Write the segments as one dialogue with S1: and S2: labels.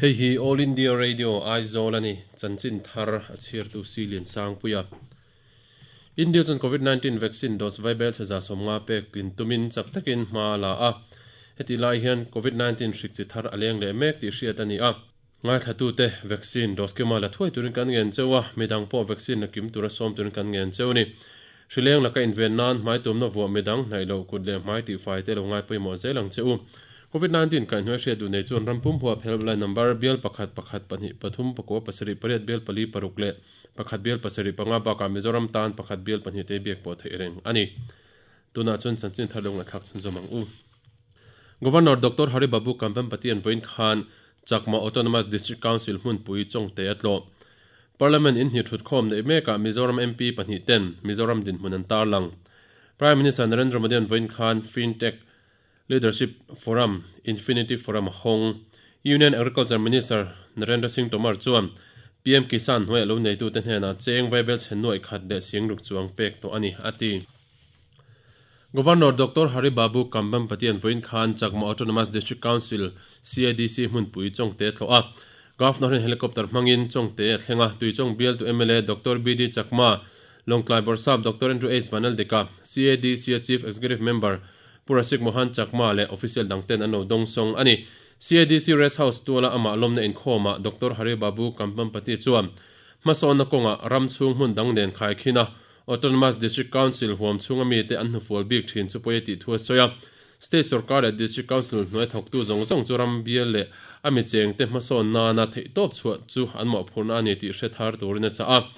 S1: Hei hi All India Radio Aizawl a ni, chanchin thar a chhiartu Silian Sangpuia. India chuan Covid 19 vaccine dose vaibel chhe 150 pek tlin tumin chak takin hma a la a. Hetih lai hian Covid 19 hrik chi thar a leng leh mek tih hriat a ni a. Ngaithlatute vaccine dose kima la thuai turin kan ngen cheu a, midang pawh vaccine la kim tura sawm turin kan ngen cheu a ni. Hrileng laka inven nan hmai tumna vuah midang hnaih loh kut leh hmai tihfai te lo ngai pawimawh zel ang che u. Covid 19 kaihhnuai hriat duh nei chuan ram pum huap helpline number bial pakhat pakhat pahnih pathum pakua pasarih pariat bial pali paruk leh pakhat bial pasarih panga bakah Mizoram tan pakhat bial pahnih te biak pawh theih reng a ni. Tunah chuan chanchin thar lo ngaihthlak chhunzawm ang u. Governor Doctor Hari Babu Kambampati an vawiin khan Chakma Autonomous District Council hmunpui Chawngte a tlawh. Parliament in hnih thutkhawm neih mekah Mizoram MP pahnih ten Mizoram dinhmun an tarlang. Prime Minister Narendra Modi an vawiin khan Fintech Leadership Forum, Infinity Forum a hawng. Union Agriculture Minister Narendra Singh Tomar chuan PM Kisan hnuaiah lo neitute hnenah cheng vaibel chhe nuaih khat leh singruk chuang pek tawh a ni, a ti. Governor Doctor Hari Babu Kambhampati an vawiin khan Chakma Autonomous District Council, CADC, hmunpui Chawngte a tlawh a. Governor hian helicopter hmangin Chawngte a thleng a, Tuichawng bialtu mla Doctor BD Chakma, Lawngtlai Bawrhsap Doctor Andrew H Vanaldika, CADC-a Chief Executive Member Pu Rasik Mohan Chakma leh official dangten an lo dawngsawng a ni. CADC Rest House tuala amah lawmna inkhawmah Doctor Hari Babu Kambhampati chuan hmasawnna kawngah ram chhung hmun dang nen khaikhin a, Autonomous District Council huam chhunga mite an hnufual bik thin chu pawi a tih thu a sawi a. State sorkar leh District Council hnuai thawktu zawng zawng chu ram bial leh a mi chengte hmasawn nana theihtawp chhuah chu an mawhphurhna a ni tih hre thar turin a chah a.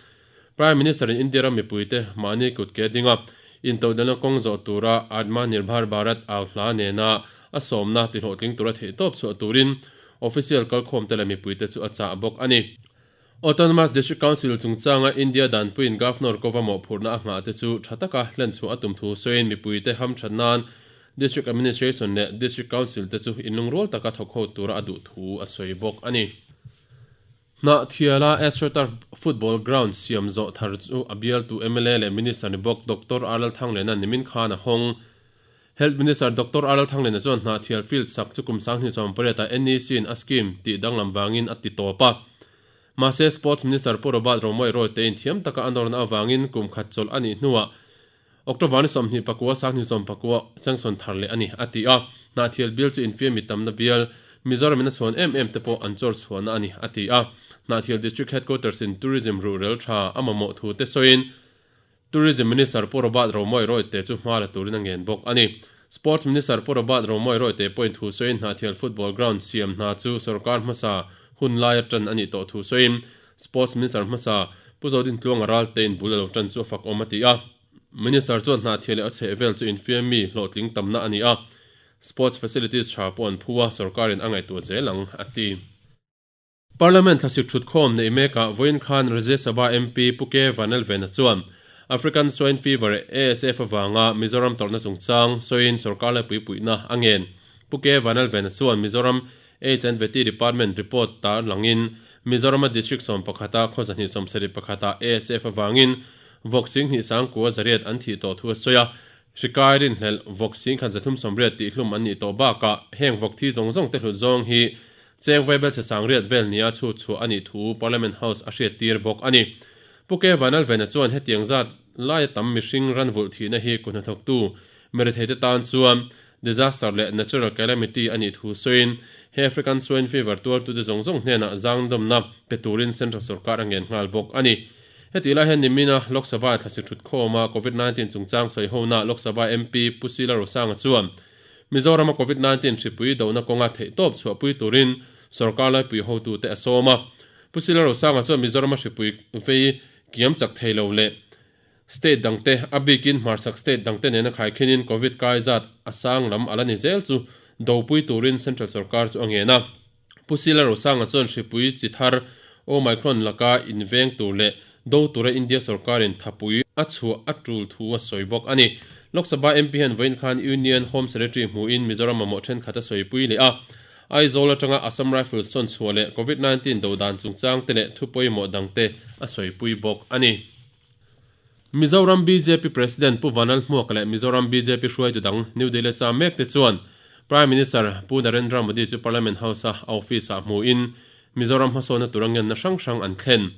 S1: Prime Minister in India ram mipuite mahni kut ke dinga intodelhna kawng zawh tura Atma Nirbhar Bharat au hla nena a sawmna tihlawhtling tura theihtawp chhuah turin official kalkhawmte leh mipuite chu a chah bawk a ni. Autonomous District Council chungchanga India danpuiin Governor kova mawhphurhna a nghah te chu tha taka hlenchhuah a tum thu sawiin mipuite hamthat nan District Administration leh District Council te chu inlungrual taka thawk ho tura a duh thu a sawi bawk a ni. Hnahthiala AstroTurf Football Ground siam zawh thar chu a bialtu mla leh Minister ni bawk Doctor Arlal Thanglena nimin khan a hawng. Health Minister Doctor Arlal Thanglena chuan Hnahthial field sak chu kum 2018 ah NEC in a scheme tih danglam vangin a ti tawp a. Mahse Sports Minister Pu Robert Romawia Royte in thiam taka a nawrna avangin kum khat chawlh a nih hnuah October ni 29 2019 sanction thar leh a ni, a ti a. Hnahthial bial chu infiammi tamna bial, Mizoram in a chhuan em em te pawh an chawr chhuahna a ni, a ti a. Hnahthial District Headquarters in Tourism ruhrel tha a mamawh thu te sawiin Tourism Minister Pu Robert Romawia Royte chu hma la turin a ngen bawk a ni. Sports Minister Pu Robert Romawia Royte pawhin thu sawiin Hnahthial Football Ground siam hna chu sorkar hmasa hun laia tan a nih tawh thu sawiin Sports Minister hmasa Pu Zodintluanga Raltein bul a lo tan chu a fak awm a ti a. Minister chuan hnahthial leh a chhehvel chu infiam mi hlawhtling tamna a ni a, sports facilities tha pawh an phu a, sorkarin a ngaihtuah zel ang, a ti. Parliament thlasik thutkhawm neih mekah vawiin khan Rajya Sabha MP Pu K Vanlalvena chuan African Swine Fever, ASF, avanga Mizoram tawrhna chungchang sawiin sorkar laipui puihna a ngen. Pu K Vanlalvena chuan Mizoram H&VT Department report tarlangin Mizorama District 11-a khaw 271-ah ASF avangin Vawk sing hnih sang kua zariat an thih tawh thu a sawi a, hri kai rinhlelh vawk sing khat 380 tih hlum an nih tawh bakah heng vawk thi zawng zawng te hlut zawng hi cheng vaibel chhe sang riat vel nia chhut chhuah a nih thu Parliament House a hriattir bawk a ni. Pu Ke Vanalvena chuan hetiang zat laia tam mihring ran vulh thihna hi kut hnathawktu Meretheite tan chuan disaster leh natural calamity a nih thu sawiin he African Swine Fever tuartute zawng zawng hnenah zangdawmna pe turin Central sorkar a ngen nghal bawk a ni. Hetih lai hian nimina Lok Sabha thlasik thutkhawma Covid 19 chungchang sawi hona Lok Sabha MP Pu Sila Rosanga chuan Mizorama Covid 19 hripui dohna kawnga theihtawp chhuahpui turin sorkar laipui hotute a sawm a. Pu Sila Rosanga chuan Mizorama hripui vei kiam chak thei lo leh state dangte a bikin hmarchhak state dangte nena khaikhinin Covid kai zat a sang lam a la ni zel chu dopui turin central sorkar chu a ngen a. Pu Sila Rosanga chuan hripui chi thar Omicron laka inveng tur leh do tura India sorkarin thapui a chhuah a tul thu a sawi bawk a ni. Lok Sabha MP hian vawiin khan Union Home Secretary hmuhin Mizoram mamawh thenkhat a sawipui leh a. Aizawl atanga Assam Rifles sawn chhuah leh Covid 19 do dan chungchang te leh thu pawimawh dangte a sawipui bawk a ni. Mizoram bjp President Pu Vanal Hmuak leh Mizoram bjp hruaitu dang New Delhi a cham mek te chuan Prime Minister Pu Narendra Modi chu Parliament House-a a office-ah hmuin Mizoram hmasawnna tur a ngenna hrang hrang an thlen.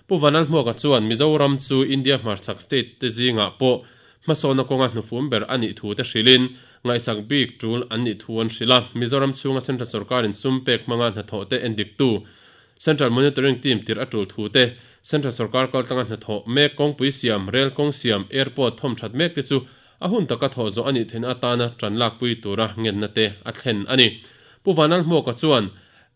S1: Pu Vanlalhmuaka chuan Mizoram chu India hmarchhak state te zingah pawh hmasawnna kawnga hnufum ber a nih thu te hrilhin ngaihsak bik tul an nih thu an hrilh a. Mizoram chhunga Central sorkarin sum pek hmanga hnathawh te endiktu Central Monitoring Team tirh a tul thu te, Central sorkar kaltlanga hnathawh mek kawngpui siam, rel kawng siam, airport thawm that mek te chu a hun taka thawh zawh a nih theihna atana tan lakpui tura ngenna te a thlen a ni. Pu Vanlalhmuaka chuan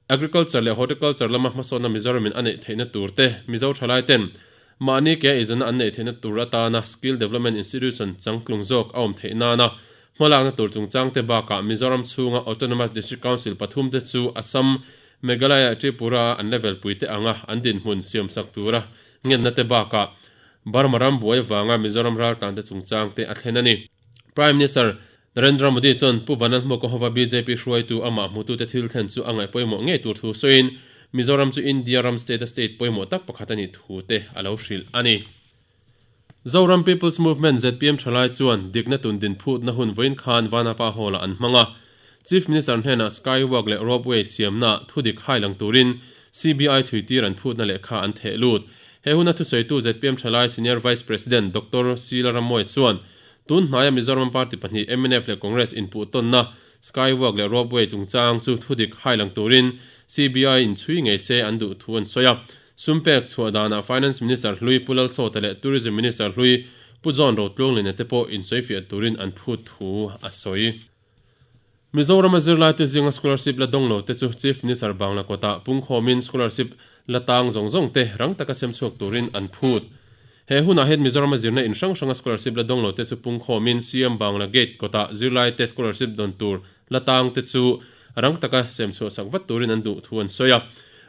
S1: Agriculture leh Horticulture lama hmasawnna Mizoramin a neih theihna tur te, Mizo thalai ten mahni ke eizawnna an neih theihna tur atana Skill Development Institution changtlung zawk a awm theih nana hmalakna tur chungchang te bakah Mizoram chhunga Autonomous District Council pathum te chu Assam, Meghalaya, Tripura an level pui te anga an dinhmun siamsak tura ngenna te bakah Burma ram buai vanga Mizoram raltlan te chungchang te a thlen a ni. Prime Minister Narendra Modi chuan Pu Vanlalhmuaka hova bjp hruaitu amah hmutute thil thlen chu a ngaih pawimawh ngei tur thu sawiin Mizoram chu India ram state a state pawimawh tak pakhat a nih thu te a lo hrilh a ni. Zoram People's Movement zpm thalai chuan dikna tun din phutna hun vawiin khan Vanapa Hall-ah an hmang a. Chief Minister hnenah Skywalk leh Ropeway siamna thudik hai lang turin CBI chhuitir an phutna lehkha an theh lut. He huna thusawitu zpm thalai Senior Vice President Doctor Sila Ramawia chuan Tun hnaia Mizoram party pahnih mnf leh Congress inpuh tawnna Skywalk leh Ropeway chungchang chu thudik hai lang turin CBI in chhui ngei se an duh thu an sawi a. Sum pek chhuah danah Finance Minister hlui Pu Lalsawta leh Tourism Minister hlui Pu John Rotluanglina te pawh insawifiah turin an phut thu a sawi. Mizorama zirlaite zinga scholarship la dawng lo te chu Chief Minister Bangla kawtah pungkhawmin scholarship la tang zawng zawng te rang taka sem chhuak turin an phut. He hunah hian Mizorama zirna in hrang hranga scholarship la dawng lo te chu pungkhawmin CM Bangla Gate kawtah zirlaite scholarship dawn tur la tang te chu rang taka sem chhuah sak vat turin an duh thu an sawi a.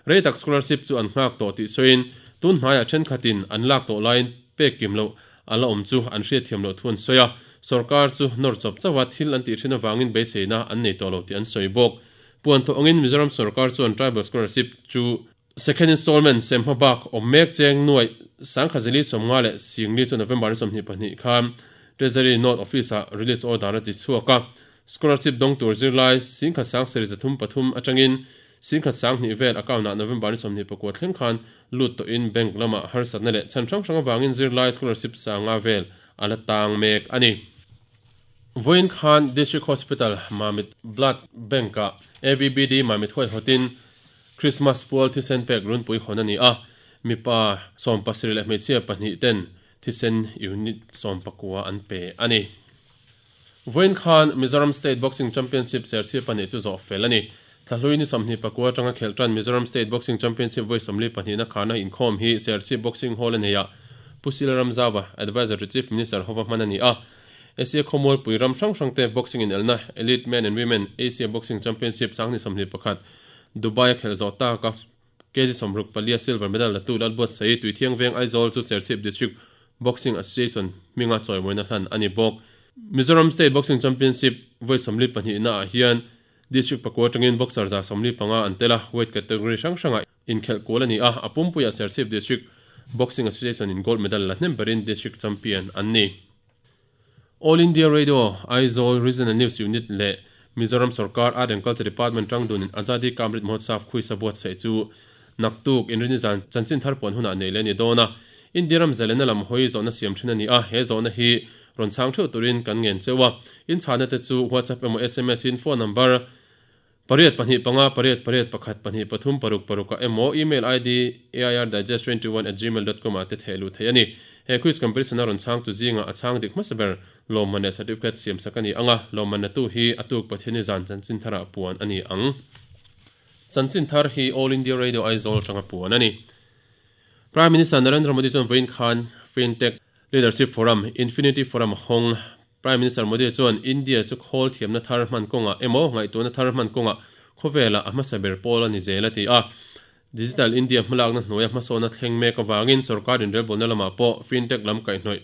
S1: Rei tak scholarship chu an nghak tawh tih sawiin tun hnaiah thenkhatin an lak tawh laiin pek kim loh A la awm chu an hriatthiam loh thu an sawi a, sorkar chu nawr chawp chauh a thil an tih thin avangin beiseina an nei tawh lo tih an sawi bawk. Puan thawh angin Mizoram sorkar chuan Tribal Scholarship chu Second Installment sem hma bak awm mek cheng nuaih Sangkhazeli sawmnga leh Singli chu November ni 22 khan Treasury Note Office-ah release order a ti chhuak a, Scholarship dawng tur zirlai Singkhat sang sarih zathum pathum atangin Singkhat sang hnih vel account-ah November ni 24 thleng khan lut tawhin bank lamah harsatna leh chhan hrang hrang avangin zirlai scholarship sanga vel a la tang mek a ni. Vawiin khan District Hospital Mamit Blood Bank-ah AVBD Mamit huaihawtin Christmas pual thisen pek runpui hawn a ni a, mipa sawmpasarih leh hmeichhia pahnih ten thisen unit sawmpakua an pe a ni. Vawiin khan Mizoram State Boxing Championship Serchhip pahnih chu zawh fel a ni. Thlahlui ni 24 atanga khelh tan Mizoram State Boxing Championship vawi 42 na kharna inkhawm hi Serchhip Boxing Hall a nei a, Pu Sila Ramzauva, Adviser to Chief Minister hova hman a ni a. Asia khawmualpui ram hrang hrangte boxing inelna Elite Men and Women Asia Boxing Championship sangni 21 Dubai a khelh zawh taka KG 64 silver medal latu Lalbuatsaii Tuithiang Veng Aizawl chu Serchhip District Boxing Association hminga chawimawina hlan a ni bawk. Mizoram State Boxing Championship vawi 42 naah hian District pakua atangin boxer 145 an tel a, weight category hrang hrangah inkhelh kual a ni a, a pumpuiah Serchhip District Boxing Association in gold medal la hnem berin District Champion an ni. All India Radio, Aizawl Regional News Unit leh Mizoram Sorkar Art and Culture Department tangdunin Azadi Ka Amrit Mahotsav khuisa buatsaih chu naktuk inrini zan chanchin thar puan hunah nei leh a ni dawn a. India ram zalena lam hawi zawhna siam thin a ni a, he zawhna hi rawn chhang theuh turin kan ngen cheu a. Inchhahna te chu WhatsApp emaw sms in phone number Pariat pahnih panga pariat pariat pakhat pahnih pathum paruk paruk ah emaw email id airdigest21@gmail.com ah te theh luh theih a ni. He quiz competition a rawn chhang tu zingah a chhang dik hmasa ber lawmman leh certificate siam sak a ni ang a, lawmman na tu hi a tuk Pathiani zan chanchin tharah puan a ni ang. Chanchin thar hi All India Radio Aizawl atanga puan a ni. Prime Minister Narendra Modi chuan vawiin khan Fintech Leadership Forum, Infinity Forum a hawng. Prime Minister Modi chuan India chu khawl thiamna thar hman kawngah emaw ngaihtuahna thar hman kawngah khawvelah a hmasa ber pawl a ni zel a ti a. Digital India hmalakna hnuaia hmasawna thleng mek avangin sorkar inrelbawlna lamah pawh fintech lam kaihhnawih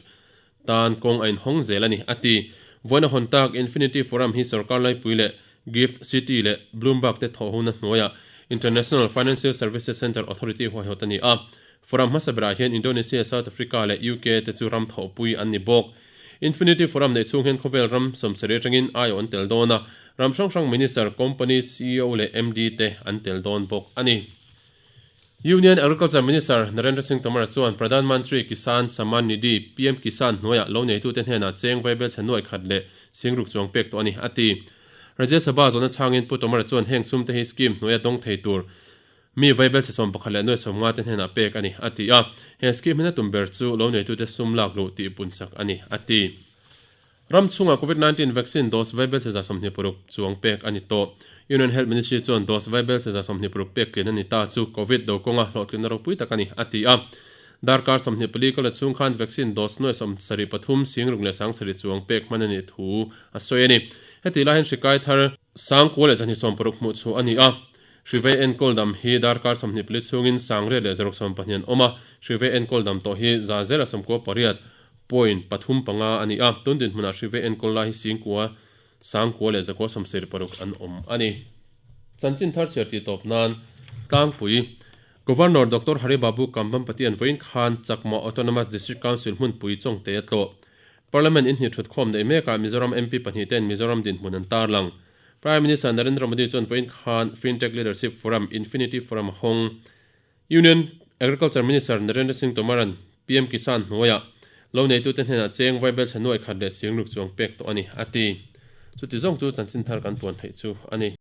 S1: tan kawng a inhawng zel a ni a ti. Vawiin a hawn tak Infinity Forum hi sorkar laipui leh Gift City leh Bloomberg te thawhhuna hnuaiah International Financial Services Centre Authority huaihawt a ni a. Forum hmasa berah hian Indonesia, South Africa leh UK te chu ram thawhpui an ni bawk. Infinity Forum neih chhung hian khawvel ram sawmsarih atangin aiawh an tel dawn a, ram hrang hrang Minister, Company ceo leh MD te an tel dawn bawk a ni. Union Agriculture Minister Narendra Singh Tomar chuan Pradhan Mantri Kisan Samman Nidhi, PM Kisan, hnuaiah lo neitute hnenah cheng vaibel chhe nuai khat leh singruk chuang pek tawh a ni, a ti. Rajya Sabha zawhna chhangin Pu Tomar chuan heng sumte hi scheme hnuaia dawng thei tur Mi vaibel chhe 11 150 te hnenah pek a ni, a ti a. He scheme hmina tum ber chu lo neitute sum lak luh tih punsak a ni, a ti. Ram chhungah Covid 19 vaccine dose vaibel chhe 26 chuang pek a ni tawh. Union Health Ministry chuan dose vaibel chhe 26 pek tlin a ni ta chu Covid do kawnga hlawhtlinna ropui tak a ni, a ti a. Darkar 24 kala chhung khan vaccine dose nuai 73 singruk leh 7,000 chuang pek hman a nih thu a sawi a ni. Heti lai hian hri kai thar 10,260 hmuh chhuah a ni a. Hrivei enkawl dam hi darkar 24 chhungin 1620 an awm a, hrivei enkawl dam tawh hi 198 point 35 a ni a, tun dinhmunah hrivei enkawl lai hi singkua 9176 an awm a ni. Chanchin thar chhiar tih tawp nan tlangpui Governor Doctor Hari Babu Kambhampati an vawiin khan Chakma Autonomous District Council hmunpui Chawngte a tlawh. Parliament inhnih thutkhawm neih mekah Mizoram MP pahnih ten Mizoram dinhmun an tarlang. Prime Minister Narendra Modi chuan vawiin khan Fintech Leadership Forum, Infinity Forum a hawng. Union Agriculture Minister Narendra Singh Tomar-a'n PM Kisan hnuaiah lo neitute hnenah cheng vaibel chhe nuai khat leh singruk chuang pek tawh a ni, a ti. Chuti zawng chu chanchin thar kan puan theih chu a ni.